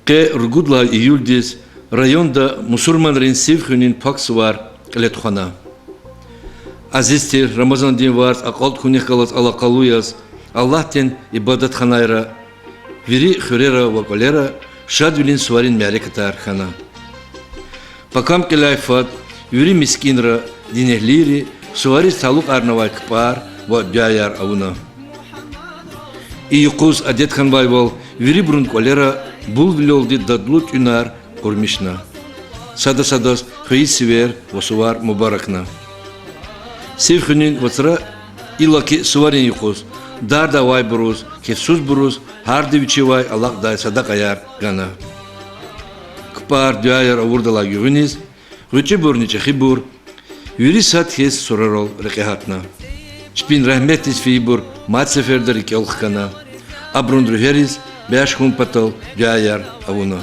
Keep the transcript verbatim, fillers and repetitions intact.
Къе ругуд лагьай июлдиз районда мусурманрин сив хуьнин пак сувар кьиле тухвана. Азиз тир Рамазандин варз акьалтӀ хьунихъ галаз алакъалу яз, Аллагьдин ибадатханайра, вири хуьрера ва кӀвалера шадвилин суварин мярекатар хьана. Пакам кьиляй фад вири мискӀинра, динэгьлийри сувариз талукьарнавай кпӀар ва дуьаяр авуна. И юкъуз адет хьанвайвал, вирибурун кӀвалера булвилелди дадлу тӀуьнар къурмишна. Сада-садаз хвейи сивер ва сувар мубаракна. Сив хуьнин вацра, иллаки суварин юкъуз, дарда авайбуруз, кефсузбуруз гьарда вичивай алакьдай садакьаяр гана. КпӀар, дуьаяр авурдалай гуьгъуьниз, гъвечӀибурни чӀехибур, вири сад хьиз сурарал рекье гьатна. Чпин рагьметдиз фейибур мад сеферда рикӀел хкана. Абурун руьгьериз бяш хьун патал дуьаяр авуна.